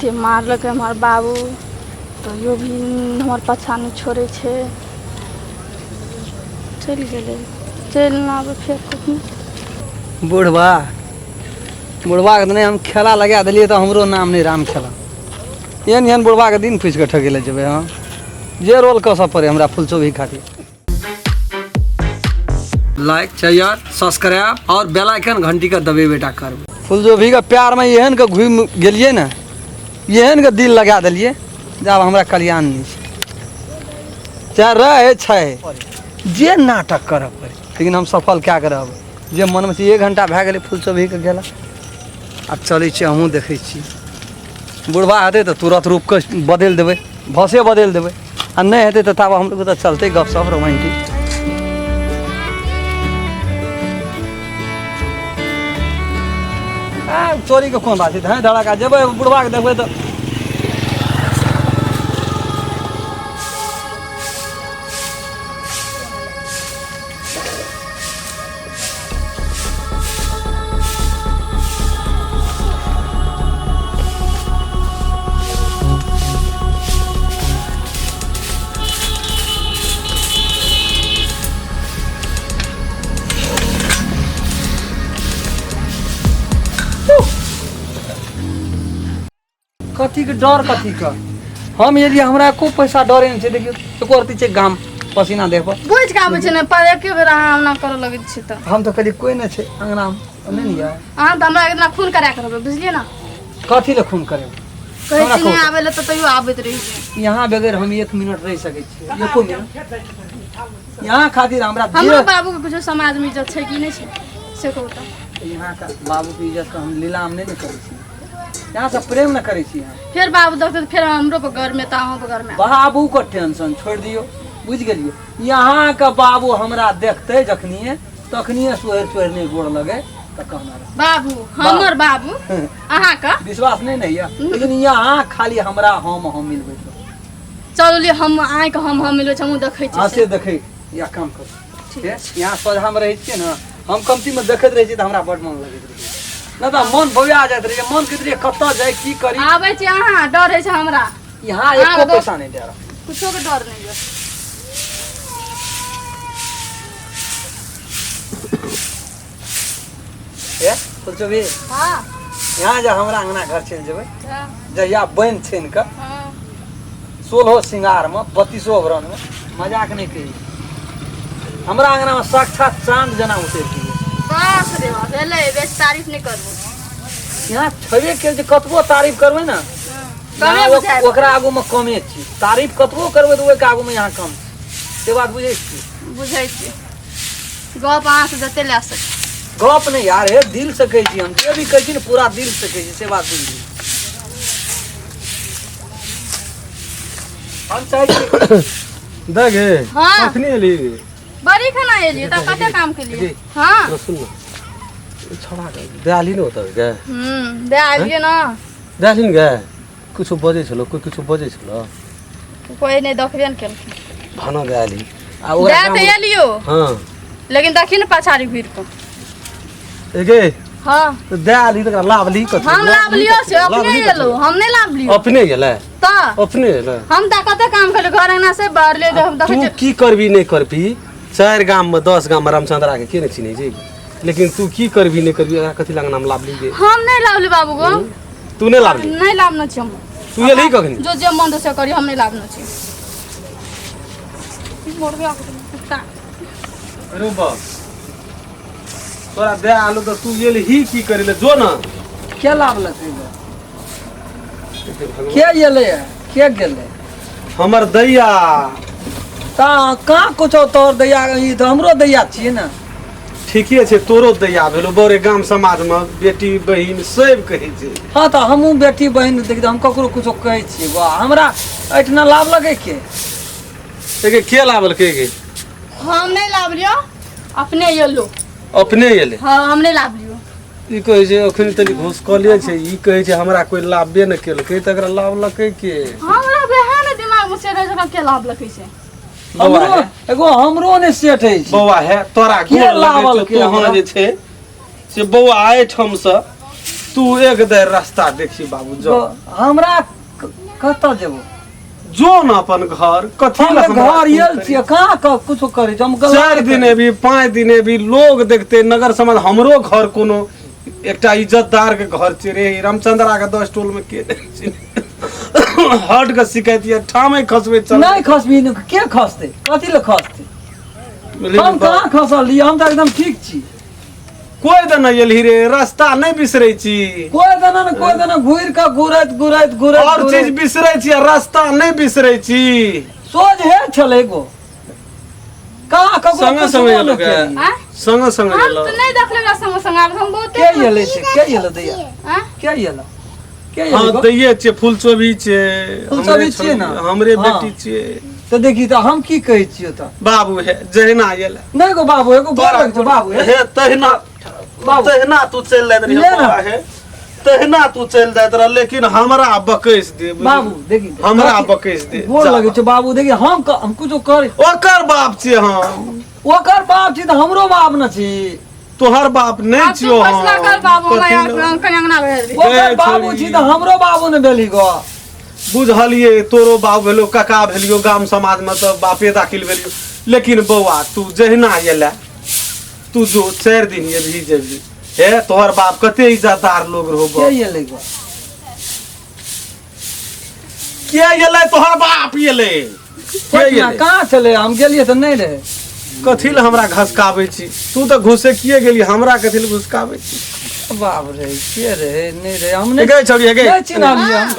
कते मारलकै हमर बाबू तैयो भी हमर पाछाँ नहि छोड़ै छै चलि गेलै चलि नहि आबै फेर कखनो बुढ़बा बुढ़बाके तऽ नहि हम खेला लगा देलियै तऽ हमरो नाम नहि राम खेला एहन एहन बुढ़बाके दिन पूछि कऽ ठकै लए जेबै हम जे रोल कसऽ पड़ै हमरा फुलचोभी खातिर लाइक शेयर सब्सक्राइब और बेल आइकन घंटी के दबे बेटा करबै फुलचोभी के प्यार में एहन के घुमि गेलियै ने एहन के दिल लगा देलियै जे आब हमरा कल्याण नहि छै चाहे रहै छै जे नाटक करऽ पड़ै लेकिन हम सफल कए कऽ रहबै जे मनमे छै एक घण्टा भए गेलै फुलचोभीके गेला आब चलै छियै हमहूँ देखै छी बुढ़बा हेतै तऽ तुरत रूपके बदलि देबै भसे बदलि देबै आ नहि हेतै तऽ ताबे हमरो तऽ चलतै गपशप रोमांटिक आ चोरीके कोन बात छै धाँइ धड़ाका जेबै बुढ़बाके देखबै तऽ कथीके डर कथीके हम एलियै हमरा एको पैसा डरे नहि छै देखियौ एको रत्ती छै गाम पसीना देह पर बुझि कऽ आबै छै ने पर एके बेर अहाँ ओना करऽ लगै छी तऽ हम तऽ कहलियै कोइ नहि छै अङ्गनामे नहि ने यऽ अहाँ तऽ हमरा इतना खून करा के रहबै बुझलियै ने कथी लए खून करेबै कहै हमरा छी नहि कहू। आबै लए तऽ तैयो आबैत रहै छी यहाँ बगैर हम एक मिनट रहि सकै छियै एको मिनट यहाँ खातिर हमरा हमरो जे बाबूके कुछो समाजमे इज्जत छै कि नहि छै से कहू तऽ यहाँ बाबूके इज्जत हम लीलाम नहि ने करै छी यहाँ से प्रेम न करै छी अहाँ फेर बाबू देखते तऽ फेर हमरो पर गर्मे तऽ अहूँ पर गर्मे बाबू के टेंशन छोड़ि दियौ बुझि गेलियै यहाँ के बाबू हमरा देखते जखनिए तखनिए सोहरि सोहरि नहि गोड़ लगे तऽ कहना रहै। बाबू हमर बाबू अहाँके विश्वास नहि ने यऽ लेकिन यहाँ खाली हमरा हम मिलबै चलू लिअ हम अहाँके हम मिलबै छी हमहूँ देखै हाँ छी से देखै या काम करू ठीक यहाँ सोझामे रहै छियै ने हम कमतीमे देखैत रहै छियै तऽ हमरा बड्ड मन लगैत रहै नहि तऽ मन बौआ जाइत रहै मन कहैत रहै कतऽ जाइ की करी आबै छी अहाँ डर होइ छै हमरा यहाँ एको पैसा नहि डर कुछो के डर नहि यऽ ए सोचबी हाँ यहाँ जे हमरा अंगना घर चलि जेबै हाँ, जहिया बनि छानि कऽ हाँ। सोलहो सिंगारमे बत्तीसो अभरणमे मजाक नहि कही हमरा अंगनामे साक्षात चाँद जेना उतरि गेलै बाप रे बाप भेलै बेसी तारीफ नहि करबो यहाँ छेबे केल जे कतबो तारीफ करबै ने कमे यहाँ बुझायत। ओकरा आगूमे कमे छी तारीफ कतबो करबै तऽ ओहिके आगूमे यहाँ कम छी से बात बुझै छी बुझै छी गप अहाँसँ जते लए सकी गप नहि यार हे दिल से कहै छी हम जे भी कहै छी ने पूरा दिल से कहै छी से बात बुझि हम चाहै छी दे गे हाँ। कखनी एली बड़ी खाना एलियै तऽ कते काम केलियै हाँ तो सुन न छौड़ा के दे आली ने ओतऽ गे दे आबियै ने दे आली ने गे किछो बजै छलो कोइ किछो बजै छलो कोइ नहि देखबे ने केलखिन भाना दे आली आ ओकरा दे तऽ गाम- एलियो हाँ लेकिन देखी ने पछाड़ी घुरि कऽ ए गे हाँ तऽ दे आली तकरा लाभली कथी हम लाभ लियो से अपने एलो हम नहि लाभ लियो अपने गेलै तऽ अपने एलै हम तऽ कते काम केलियै घर अंगना से बाहर ले हम देखै तू छियै की करबी नहि करबी चारि गाममे 10 गाममे रामचंद्रा के के नहि चिन्है छै लेकिन तू की करबी नहि करबी एकरा कथी लग नाम लाभली गे हम नहि लाभली बाबू गो तू नहि लाभली नहि लाभने छी हम तू एलही कखनी जो जे मन से करी हम नहि लाभने छी मरबे आके कुत्ता अरे बा तोरा दे आलू तऽ तू एलही की करे ले जो ना के लाभ लेतै गे? के एलै के गेलै हमर दैया तऽ कहाँ कुछो तोहर दैया ई तऽ हमरो दैया छियै ने ठीके छै तोरो दैया भेलो बड़े गाम समाजमे बेटी बहिन सब कहै छै हँ तऽ हमहूँ बेटी बहिन देख हम ककरो कुछो कहै छियै बा हमरा एहिठिना लाभ लगै के एगे के लाबलकै गे हम नहि लाबलियो अपने एलो अपने एलै हाँ हम नहि लाबलियो ई कहै छै अखन तनी घूस कले छै ई कहै छै हमरा कोइ लाभबे नहि केलकै तऽ एकरा लाभलकै के हमरा वएह ने दिमाग में सेट होइ छै हमरा के लाभलकै से बौआ हमरो हे एगो हमरो नहि सेट होइ छै बौआ हे तोरा के गोर लगै छौ लाभलकै तोहन हमरा? जे छै से बौआ एहिठामसँ तू एक देर रास्ता देखी बाबू जो हमरा कतऽ जेबो जो न अपन घर कथी हम लए तऽ हमरा घर फोन आयल करी? छियै कहाँ कुछो करै छी हम गलत 4 दिन अभी 5 दिन अभी लोग देखते नगर समाज हमरो घर कोनो एकटा इज्जतदार के घर छै रे रामचंद्रा के 10 टोल में के नहि चिन्है। हट के शिकायत ये ठामे खसबै चल नहि खसबी ने, के खसतै कथी लए खसतै हम कहाँ खसल रहियै हम तऽ एकदम ठीक छी कोई दना एलही रे रास्ता नहि बिसरै छी कोई दना ने कोई दना घुरि कऽ घुरैत घुरैत घुरैत और घुरैत। चीज बिसरै छी आ रास्ता नहि बिसरै छी सोझ हे छलै गो कहाँ ककरो संगे पुछबो संगे नहि एलौ केलियै। आँय? संगे संगे हम एलौ तऽ नहि देखले ओकरा संग संग आबै हम बहुते के एलै से के एलै दैया आँय? के एलै के हाँ एलै गो? दैये छियै फुलचोभी छियै फुलचोभी हमरे छियै ने? हमरे हाँ। बेटी छियै तऽ देखी तऽ हम की कहै छियौ तऽ बाबू हे जहिना एलै नहि गो बाबू एगो गोर लगै छौ बाबू हे हे तहिना बाबू। तहिना तू चलि जाइत रही ले ना। बौआ हे तहिना तू चलि जाइत रह लेकिन हमरा बकैस दे बुझली? बाबू देखी हमरा बकैस दे गोर जा। लगै छौ बाबू देखी हम कुछो करी ओकर बाप छियै हम ओकर बाप छी तऽ हमरो बाप न छी तोहर बाप नहि आब तू छियौ फैसला हम कर बाबू कथी हमरा लए? कनि अंगना भेज दे ओकर बाबू छोड़ी। छी तऽ हमरो बाबू ने भेली गो बुझलियै तोरो बाप भेलो काका भेलियो गाम समाजमे तऽ बापे दाखिल भेलियो लेकिन बौआ तू जहिना एलै तू जो 4 दिन एबही जेबही हे तोहर बाप कते इज्जतदार लोग रहो के एलै गो के एलै तोहर बाप एलै के पटना एलै कहाँ छलै हम गेलियै तऽ नहि रहै कथी लए हमरा घसकाबै छी तू तऽ घुसे किए गेली हमरा कथी लए घुसकाबै छी बाप रे के रहै नहि रहै हम नहि गे छौड़ी गे नहि चिन्हलियै हम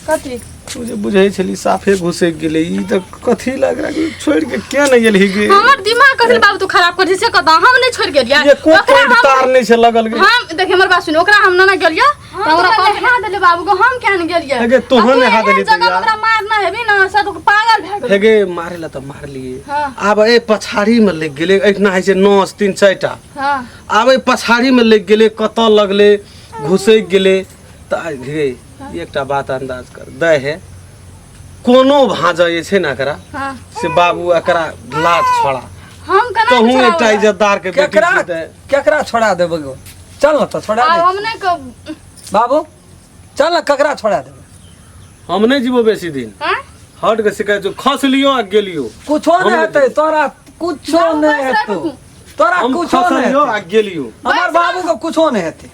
कथी तू जे बुझै छली साफे घुसैक गेलै ई तऽ कथी लए एकरा के छोड़ि के किया नहि गेलही गे हमर दिमाग कथी लए बाबू तू खराब कर से कत हम नहीं छोड़ गेलियै एको ओकरा पॉइंट हम तार नहि छै लगल गे हम देख हमर बात सुन ओकरा हम ना गेलियै तऽ ओकरा कहलियै नहा देलियै बाबू को हम केहन गेलियै हे गे, तोहन आ तू नहा एहन देली जगह तैयार। ओकरा मारना हेबी ना से तो पागल भए गेलै हे गे मारे ला तऽ मारलियै हाँ। आब एहि पछाड़ी मे लागि गेलै एहिठिना होइ छै नस 3 4 टा हां आब एहि पछाड़ी मे लागि गेलै कतऽ लगलै घुसैक गेलै तऽ गे एकटा बात अंदाज कर दै हे कोनो भाँज जे छै ने एकरा हाँ से बाबू एकरा लात छोड़ा हम केना तहूँ छोड़ाबै? एकटा इज्जतदार के बेटी केकरा छी तऽ केकरा छोड़ा देबै गो चल न तऽ छोड़ा आब दे हम नहि बाबू चल न ककरा छोड़ा देबै हम नहि जीबो बेसी दिन हाँ? हट के शिकायत जो खस लियो आ गेलियो कुछो हम नहि नहि हेतै तोरा कुछो बाबू, नहि बस हेतौ रखू। तोरा हम कुछो खस नहि लियो हेतै आ गेलियो हमर बाबू के कुछो नहि हेतै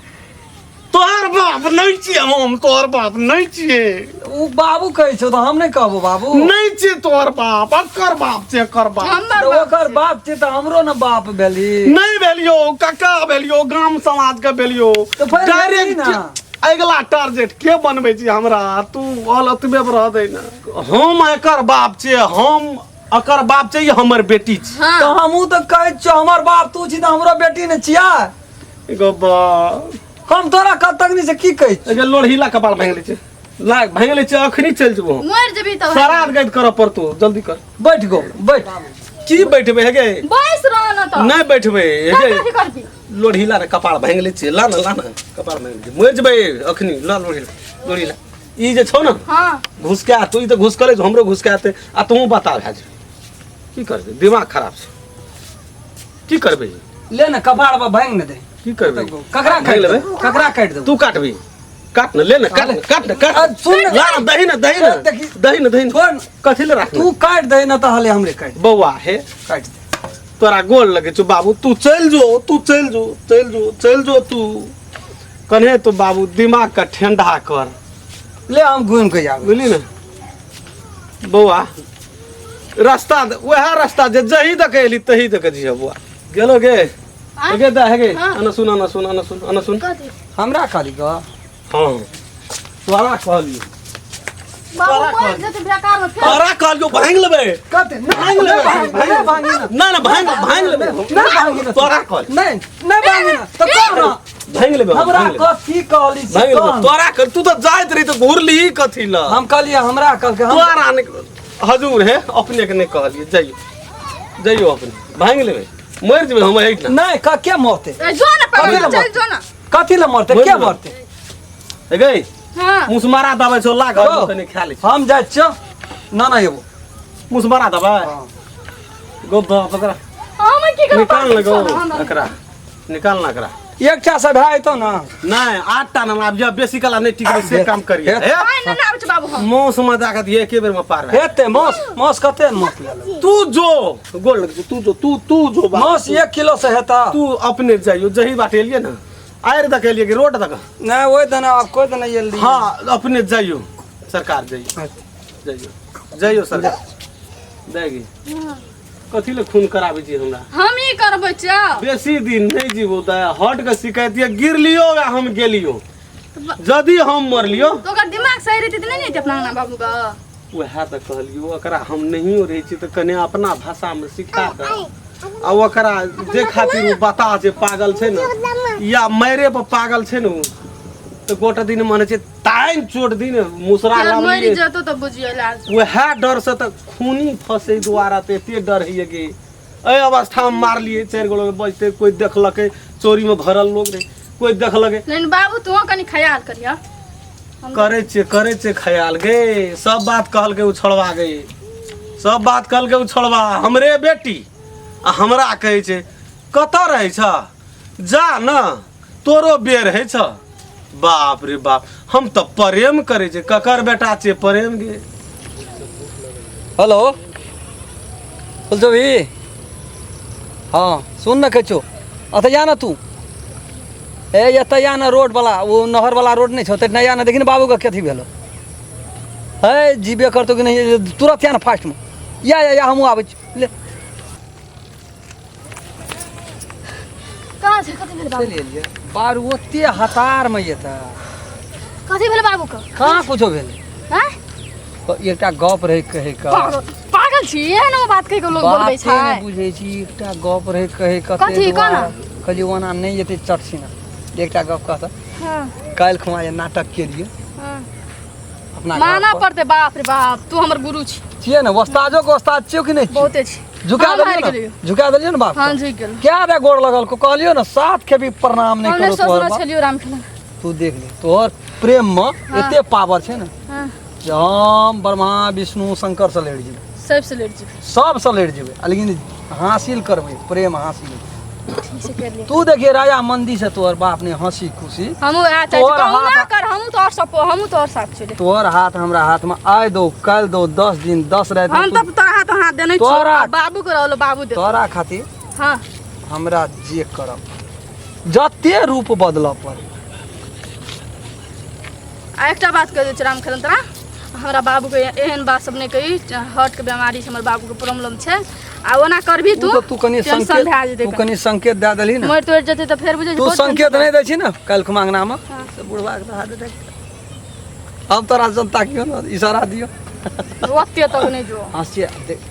तोहर बाप नहि छियै हम तोहर बाप नहि छियै ओ बाबू कहै छौ तऽ हम नहि कहबो बाबू नहि छियै तोहर बाप अकर बाप छियै एकर बाप हमर तऽ ओकर बाप छै तऽ हमरो ने बाप भेली नहि भेलियो काका भेलियो गाम समाज के भेलियो तऽ फेर भेली डायरेक्ट ना। अगिला टारगेट के बनबै छी हमरा तू ऑल ओतबे पर रह दे ना हम एकर बाप छियै हम एकर बाप छियै ई हमर बेटी छी हाँ तऽ हमहूँ तऽ कहै छियौ हमर बाप तू छी तऽ हमरो बेटी ने छियै गो बा हम तोरा कतक नहीं से की कहै छी एगे लोढ़ीला कपार भांगि लै छै लाग भांगि लै छै अखनी चलि जेबो हम मर जेबी तब सराद गैद करऽ पड़तौ जल्दी कर बैठ गो बैठ की बैठबै हेगे बैस रह न तऽ नहि बैठबै हेगे कथी करबी लोढ़ीला रे कपार भांगि लै छियै ला ने ला ने कपार भांगि लै छियै मरि जेबै अखनी ला लोढ़ीला लोढ़ीला ई जे छौ ने हाँ घुसका तू ई तऽ घुसकले छौ, हमरो घुसका आ तोहूँ बता भए जेबै की करबै दिमाग खराब छै की करबै ले ने कपार पर भांगि ने दे की करबै ककरा काटि भांगि लेबै देबै ककरा काटि देबै तू काटबी काट ने ले ने काट ने काट ने काट आ, सुन ने। ला ने दही ने दही ने देखी। दही ने दही ने छोड़ ने। कथी ले राख तू काटि दे ना तऽ हले हमरे काटि दे बौआ हे काटि दे तोरा गोल लगे छौ बाबू तू चलि जो तू चलि जो चलि जो चलि जो तू कन्हे तो बाबू दिमाग का ठंडा कर ले हम घूमि के आबै बुझली ने बौआ रास्ता वएह रास्ता जे जही दऽ के एली तही दऽ के जिह बौआ गेलो गे आँय? गे दा हे गे हाँ। अना सुन अना सुन अना सुन अना सुन कथी हमरा कहली गो हाँ तोरा कहलियो बाबू मर जेतै बेकार में फेर तोरा कहलियो भांगि लेबै कते भांगि लेबै नहीं भांगी ना ना ना भांगि भांगि लेबै नहीं भांगी ना तोरा कहलियो नहीं नहीं भांगी ना तऽ कह ना भांगि लेबै हम, हमरा भांगि लेबै। कथी कहली से भांगि लेबै कह ना। तोरा कह तू तऽ जाइत रही तऽ घुरली कथी लए हम कहलियै हमरा कहलकै हम तोरा नहि हजूर हे अपने के नहि कहलियै जइयो जइयो अपने भांगि लेबै मरि जेबै हम एहिठाम नहीं क के मरते ए, जो ना कथी पागल लए चल मरते? जो ना कथी लए मरते मरि के जेबै। मरते हे गई हाँ मुसमारा दबाइ छौ ला घर गो। कनि खा लै छी हम जाइ छियौ ना ना एबो मुसमारा दबाइ गो बाप एकरा हम की करब निकाल ने गो छोड़, हम- एकरा निकाल ना एकरा एकटा से भए जेतौ ने। नहि, 8टा ना आब जब बेसी कला नहि टिकबै से काम करिए। हे। पानि नहि आबै छै बाबू हम। मौस में जाके दिए एके बेर में पार भए। हेतै मास, मास कते मास लए लेबै? तू जो गोल लग तू जो तू तू जो बाबू। मास 1 किलो से हेता। तू अपने जाइयो जही बाटे एलिए ना, आयर तक एलिए कि रोड तक? नहि, ओहि दना आब कोइ दना एल रहियै। हाँ, अपने जाइयो सरकार, जाइयो जाइयो जाइयो सरकार जाएगी। कथी ले खून कराबै छी हमरा? हम ही करबै छौ। बेसी दिन नहीं जीबो दया, हट के शिकायत ये गिर लियो या हम गेलियो, यदि हम मरलियो तो ओकर दिमाग सही रहतै तऽ नहि ने हेतै अपना अंगना बाबू के। वएह तऽ कहलियो, ओकरा हम नहियो रहै छी तऽ कने अपना भाषामे सिखा कऽ आ ओकरा जे खातिर ओ बता जे पागल छै ने या मारे पर पागल छै ने ओ, तऽ गोटा दिन मानै छै ताइन चोट दिन मुसरा मरि लाबलियै। जेतौ तऽ बुझियो लाज। वएह डर से तऽ खूनी फंसे दुआरा तऽ एते डर होइए कि एहि अवस्थामे मारलियै, 4 गो लोग बचतै, कोइ देखलकै, चोरीमे भरल लोग रहै, कोइ देखलकै। लेकिन बाबू तू कनि ख्याल करिह। करै छियै, करै छियै ख्याल गे। सब बात कहलकै ओ छोड़वा गे, सब बात कहलकै ओ छोड़वा, हमरे बेटी आ हमरा कहै छै कतऽ रहै छ, जा न तोरो बेर होइ छ। बाप रे बाप, हम तऽ प्रेम करै छियै, ककर बेटा छियै प्रेम गे। हेलो फुलचोभी, हाँ सुन न कहै छौ, अतऽ या न तू, ए एतऽ या न रोड वाला, ओ नहर वाला रोड नहि छौ तऽ या न, देखी न बाबूके कथी भेलो है, जीबे करतौ कि नहि, तुरंत या न फास्टमे या या या, हमहूँ आबै छी। ले कहाँ छै? कथी भेल बाबू? चलि एलियै बारू ओते हतारमे एतऽ। कथी भेल बाबू के? कहाँ कुछो भेलै। हैं? एकटा गप रहै कहै के। पागल पागल छी, एहन बात कहि के लोग बोलबै बाते छै। नहि बुझै छी, एकटा गप रहै कहै के। कथी? कोना? कहलियै ओना नहि जेतै चटसिना, एकटा गप कहता। हाँ। काल्हि खुमा जे नाटक केलियै हाँ। अपना माना पड़तै। बाप रे बाप, तू हमर गुरु छी। छियै ने, ओस्ताजो के ओस्ताद छियौ कि नहि? बहुते छी। झुका हम देलियै हारि ने, गेलियै। झुका देलियै ने बाप? हाँ, झुकि गेलौ। क्या रे गोर लगल को, कहलियो ने 7 खेपी प्रणाम नहि हम नहि करू तोहर सोचने बाप। छलियौ राम खेलन। तू देख ले, तोहर प्रेम में एते पावर छै ने हाँ। जे हम ब्रह्मा विष्णु शंकर से लड़ि जेबै, सबसँ लड़ि जेबै, सबसँ लड़ि जेबै, आ लेकिन हासिल करबै प्रेम हासिल। ठीक से कर ले। तू देखिए राजा मंदी से तोहर बाप ने हंसी खुशी। हमहूँ वएह चाहै छी। तोहर कहुना हाथ- कर, हमहूँ तोहर सब, हमहूँ तोहर साथ छेलै। तोहर हाथ हमरा हाथ में आइ दो काल्हि दो, 10 दिन 10 राति हम तऽ तोरा हाथ हाथ देने छियौ। तोरा- बाबू के रहलो, बाबू दे। तोरा खातिर हाँ हमरा जे करब जते रूप बदलऽ पड़े। आ एकटा बात कहि दै छी राम खेलन तोरा, हमरा बाबूके एहन बात सब नहि कही, हार्टके बेमारी छै हमर बाबूके, प्रॉब्लम छै, आ ओना करबी तू तू तऽ तू कनि टेंशन संकेत भए जेतै, तू कनि संकेत दए देलही ने, मरि तोड़ि जेतै तऽ फेर बुझै तू संकेत नहि दै छी ने काल्हि खुमा अंगनामे तऽ बुढ़बाके तऽ हार्ट अटैक। अब तोरा जनता कियो ने इशारा दियो। ओते तक नहि जो। हँसी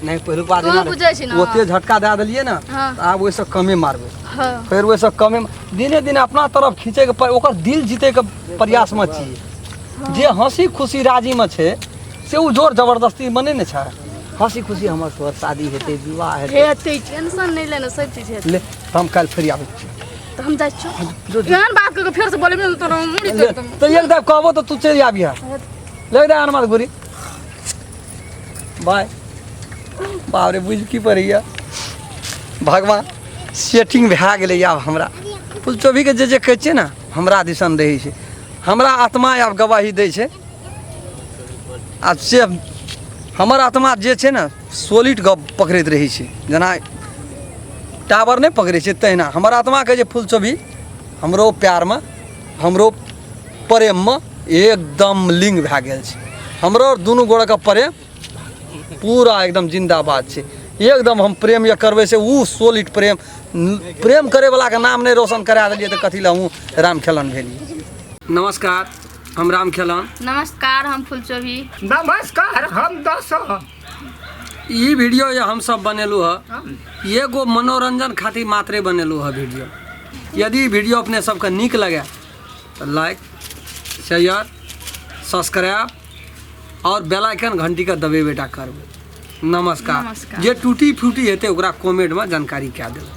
नहि, पहिलुक बात तू एना बुझै छी ने। ओते झटका दए देलियै ने हाँ। तऽ आब ओहिसँ कमे मारबै। हाँ। फेर ओहिसँ कमे दिने दिन अपना तरफ खींचैके ओकर दिल जीतैके प्रयासमे छियै। जे हँसी खुशी राजीमे छै से ओ जोर जबरदस्तीमे नहि ने छै। हँसी खुशी हमर तोहर शादी हेतै, विवाह हेतै। हेतै, टेंशन नहि लेना, सब चीज हेतै। ले तऽ हम काल्हि फेर आबै छी। तऽ हम जाइ छियौ। एहन बात कऽ के फेर से बोलेबी ने तोरा मुड़ी ले, तोड़ि देबौ। तऽ एक दाब कहबो तऽ तू चलि आबिहे। ले दे हनुमान गुरी बाय। बाप रे, बुझ की पड़ैया भगवान, सेटिंग भए गेलै। आब हमरा फुलचोभीके जे जे कहै छियै ने हमरा दिसन रहै छै, हमरा आत्मा आब गवाही दै छै। आ से हमर आत्मा जे छै ने सोलिड गप पकड़ैत रहै छै, जेना टावर नहि पकड़ै छै तहिना हमर आत्मा कहै छै फुलचोभी हमरो प्यारमे हमरो प्रेममे एकदम लिंग भए गेल छै। हमरो दुनू गोड़के प्रेम पूरा एकदम जिन्दाबाद छै। एकदम हम प्रेम जे करबै से ओ सोलिड प्रेम, प्रेम करैवलाके नाम नहि रोशन करा देलियै तऽ कथी लए हमहूँ राम खेलन भेलियै। नमस्कार, हम राम खेलन। नमस्कार, हम फुलचोभी। नमस्कार, हम दस। ई वीडियो जे हमसब बनेलहुँ हँ एगो मनोरंजन खातिर मात्रे बनेलहुँ हँ वीडियो। यदि वीडियो अपने सबके नीक लगे तऽ लाइक शेयर सब्सक्राइब और बेल आइकन घंटी के दबेबेटा करबै। नमस्कार। नमस्कार। जे टूटी फूटी हेतै ओकरा कमेंटमे जानकारी कए देबै।